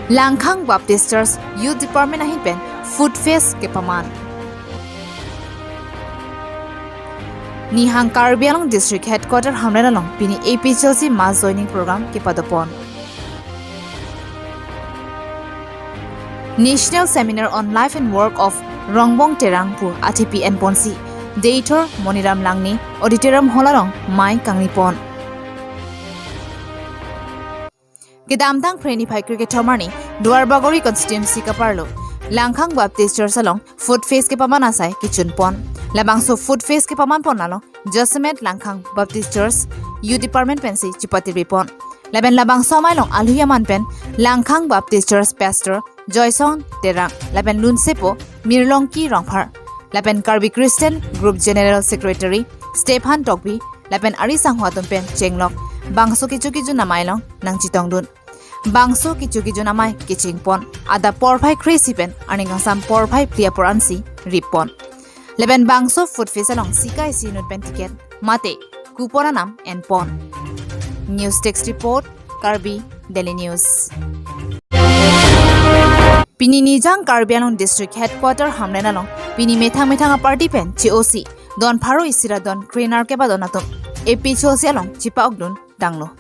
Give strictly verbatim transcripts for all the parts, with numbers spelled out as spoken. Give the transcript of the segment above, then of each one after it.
Langkhang Baptist Church Youth Department ahin pen Food Fest kepaman. Nihang Karbi Anglong District Headquarter Hamren along pini A P H L C mass joining program kepadopon. National Seminar on Life and Work of Rongbong Terang pu athepi enponsi Deithor Moniram Langne Auditorium Hall along mei kangnipon. Kedamtang Phre niphai kre-kethom arni Duarbagori constituency kaparlo Langkhang Baptist Church along Food Fest kepaman asai kechunpon. Labangso Food Fest kepamanpon along jasemet Langkhang Baptist Church Youth Department pensi chipatibripon. Lapen labangso amei along alui aman pen Langkhang Baptist Church Pastor Joyson Terang, lapen lunsepo Mirlongki Rongphar, lapen Karbi Christian Group General Secretary Stephan Tokbi, lapen ari sangho atum pen chenglok bangso kecho kejun amei along nangchetongdun. Bangso kecho kejun amei kechengpon adap porphai kre-isi pen arni kangsam porphai phli apor ansi rippon. Lapen bangso Food Fest along sika isi inut pen ticket mate coupon anam enpon. News Desk Report, Karbi Daily News. Pini Nijang Karbi Anglong District Headquarter Hamren along pini methang methang aparty pen che-osi don pharo isi ra don krenerkep adon atum A P H L C along chepa-okdun tanglo.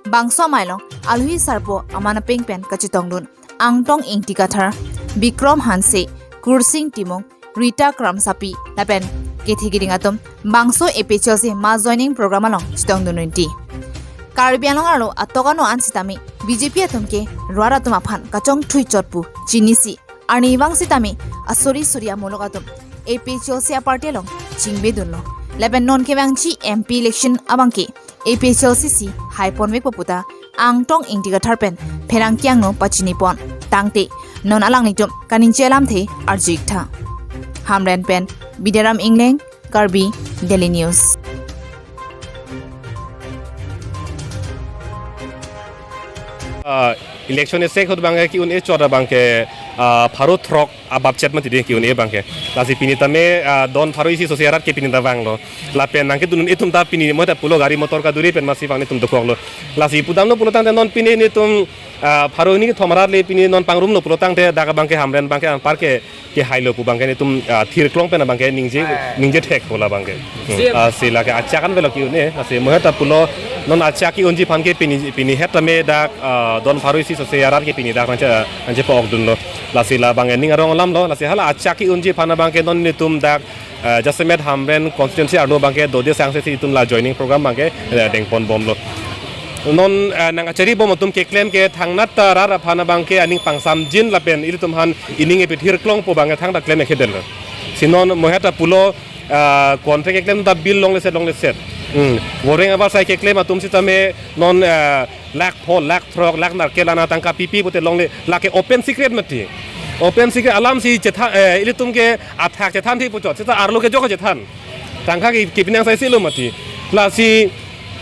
Bangso amei along alui sarpo aman apeng pen kachetongdun Angtong Ingti Kathar, Bikrom Hanse, Kursing Timung, Rita Kramsapi lapen kethe keding atum bangso A P H L C mass joining program along chetongdun nunti. Karbi Anglong arlo atok ano an sitame B J P atum ke rat atum aphan kachongthui chot pu chinisi arnivang sitame asuri suri amuluk atum A P H L C aparty along chingbedunlo. Lapen non kevangji M P election abangke A P H L C si haiponvekpo puta Angtong Ingti Kathar pen pherangke angno pachinipon. Tangte non alanglitum kaningje alamthe arju-iktha. Hamren pen Bidaram Ingleng, Karbi Daily News. Ah, election esek ahut abangke ke-un-e chot abangke, ah, pharo throk abapchet mati dei ke-un-e abangke. Lasi pini tame, ah, don pharo isi sose arat ke pini ta vanglo. Lapen nangkedun un-e atum ta pini mo ta pulo gari motor kaduri pen masi vang netum dokoklo. Lasi pudamlo pulo tangte non pini netum, ah, pharo hini kethom arat le pini non pangrumlo pulo tangte dak abangke Hamren abangke anparke kehailo pu abangke netum, ah, thirklong pen abangke ningje, ningje thekpo la abangke. Hmm. Ah, si lake achak an velo ke-un-e, lasi mo heta pulo non achak ke-unji aphan ke pini, pini het tame dak, ah, don pharo isi sose arat ke pini dak nangche, nangchepa-okdunlo. Lasi labang ening arong alamlo, lasi hala achak ke-unji aphan abangke non netum dak, ah, jasemet Hamren constituency arlo abangke dode sangse si itum la joining program abangke, eh, dengponbomlo. Non, ah, nangkacharibom atum keklem ke thangnat ta rat aphan abangke aning pangsamjin lapen ilitum aphan ining epithirklongpo abangke thangta klem ekedetlo. Si non mo heta pulo, ah, contract keklem ta bill longle set longle set. Hmm. Voreng avarsai keklem atum sitame non, ah, lakh pho, lakh throk, lakh nerkep lana tangka pipi pute longle, lake open secret mati. Open secret alam si chethan, eh, ilitum ke athak chethan thekpo chot, seta arlo kejok chethan. Tangka ke, kepinang sai silo mati. Lasi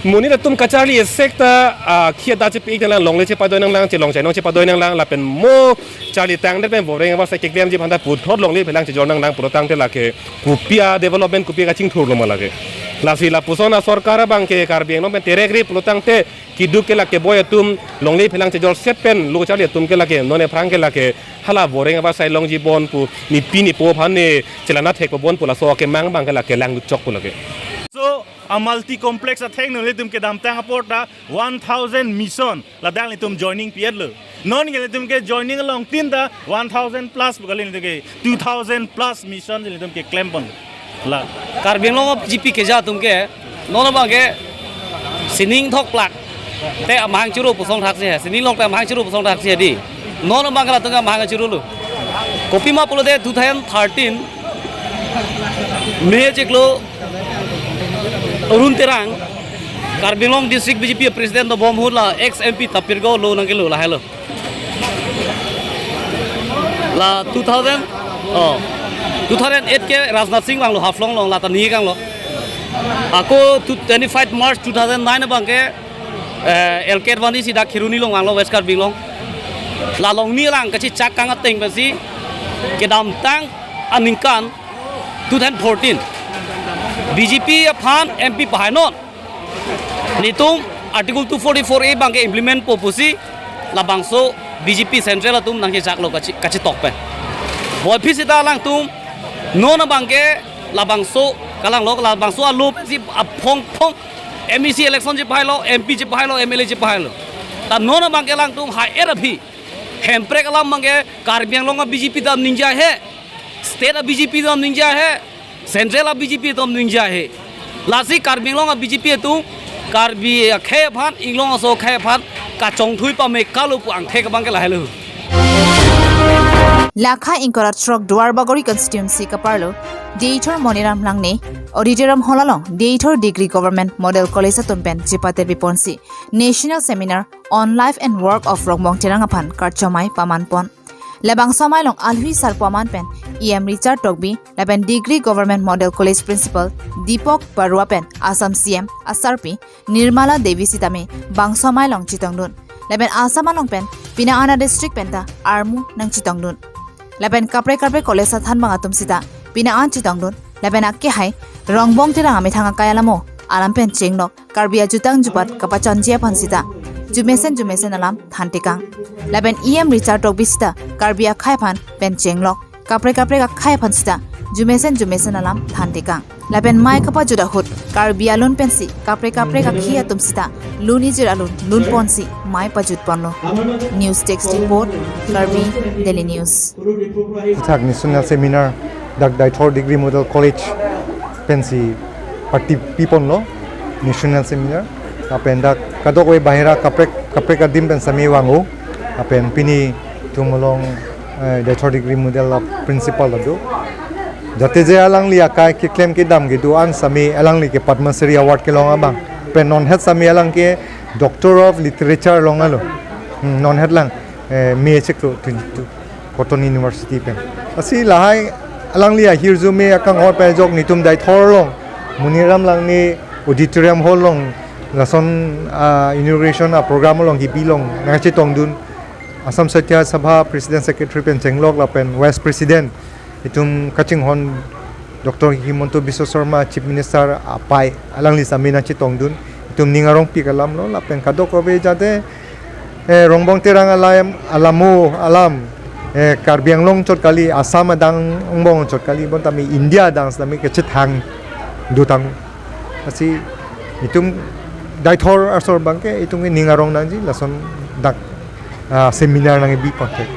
monit atum kacharli esek ta, ah, khia da chepi-ik nanglang, longle chepadoi nanglang, chelong chainong chepadoi nanglang, lapen mo charli tangdet pen voreng avarsai keklemji aphan ta puthot longle phelang chejor nanglang pulo tangte lake kopi a-development kopi kachingthurlo ma lake. Lasi lapuson asorkar abangke Karbi Anglong pen terekre pulo tangte keduk ke lake boi atum longle phelang chejor set pen lo charli atum ke lake non ephrang ke lake hala voreng avarsai longji bon pu nepi nepo aphan ne chelana thekpo bon pu laso akemang abangke lake langdutchok pu lake. So, a multi complex atheng nelitum kedamtang apor ta one thousand mission ladak nelitum joining pi-etlo. Non ke nelitum ke joining along tin ta one thousand plus pu kali nelitum ke two thousand plus mission nelitum keklempon. La. Karbi Anglong G P keja atum ke, non abangke sining thok plak te amahang churu pusong thak si he, sining lok te amahang churu pusong thak si he dei. Non abangke latum ke amahang churu lo. Kopima pulote two thousand thirteen May chiklo Arun Terang, Karbi Anglong District B J P President dobom ahut la ex M P Tapir Gao lo nangkelo lahelo. La two thousand, oh, two thousand eight ke Rajnath Singh vanglo Haflong along, lata ni kanglo. Ako two, twenty-five March two thousand nine abangke, eh, L K Advani si dak Kheroni along vanglo West Karbi Anglong. La along ni lang kachechak kang ateng pensi kedamtang aningkan two thousand fourteen B J P aphan M P pahainon. Netum Article two forty-four A abangke implementpo pusi labangso B J P Central atum nangchechaklo kachi-, kachitok pen. Boi aphi seta alangtum non abangke labangso kalanglo, labangso alo pensi aphong phong M A C election chepahailo, M P chepahailo, M L A chepahailo. Ta non abangke alangtum ha-et aphi Hemprek alam abangke Karbi Anglong a B J P dam ningje he, state a B J P dam ningje he, central a B J P dam ningje he. Lasi Karbi Anglong a B J P atum Karbi akhei aphan, Inglong aso akhei aphan kachongthui pame kalo pu angthek abangke lahelo. Lakha ingkoi ra throk Duarbagori constituency kaparlo Deithor Moniram Langne Auditorium Hall along Deithor Degree Government Model College atum pen chepate piponsi National Seminar on Life and Work of Rongbong Terang aphan karchomai pamanpon. Labangso amei along alwi sarpo aman pen E M Richard Tokbi lapen Degree Government Model College Principal Deepak Barua pen Assam C M asarpi Nirmala Devi sitame bangso amei along chetongdun. Lapen Assam along pen pina ana district penta armu nangchetongdun. Lapen kaprek kaprek college athanbang atum sita pina an chetongdun. Lapen akehai Rongbong Terang amethang akai alamo alam pen chenglok Karbi ajutang jubat kapachonji aphan sita jumesen jumesen alam thantekang. Lapen E M Richard Tokbi sita Karbi akhei aphan pen chenglok kaprek kaprek akhei aphan sita jumesen jumesen alam thantekang. Lapen mei kapajut ahut Karbi alun pensi kaprek kaprek akhei atum sita lun ijir alun lunponsi mei pajutponlo. News Desk Report, Karbi Daily News. Thak National Seminar dak Deithor Degree Model College pensi party piponlo National Seminar. Lapen dak kadokave bahira kaprek kaprek adim pen sami vang-o. Lapen pini itum along, eh, Deithor Degree Model a principal do. Jate je alangli akai keklem kedam kedo-an sami alangli ke Padma Shri Award kelong abang. Pen non het sami alang ke Doctor of Literature longlo. Hmm, non het lang, eh, me cheklo tu, tu Cotton University pen. Lasi lahai alangli ahirjume akanghon pen ajok netum Deithor along Moniram Langne Auditorium Hall along lason, ah, inauguration a program along kebi along nangchetongdun. Assam Sahitya Sabha President Secretary pen chenglok lapen Vice President itum kachinghon Doctor Himanta Biswa Sarma Chief Minister apei alangli sami nangchetongdun. Itum ning arongpik alamlo lapen kadokave jate, eh, Rongbong Terang alam alamo alam, eh, Karbi Anglong chot kali, Assam adang angbong chot kali, bonta mi India adang sami kechethang dutang. Lasi itum Deithor asor abangke itum ning arong nangji lason dak, ah, seminar nangkebi pangthek.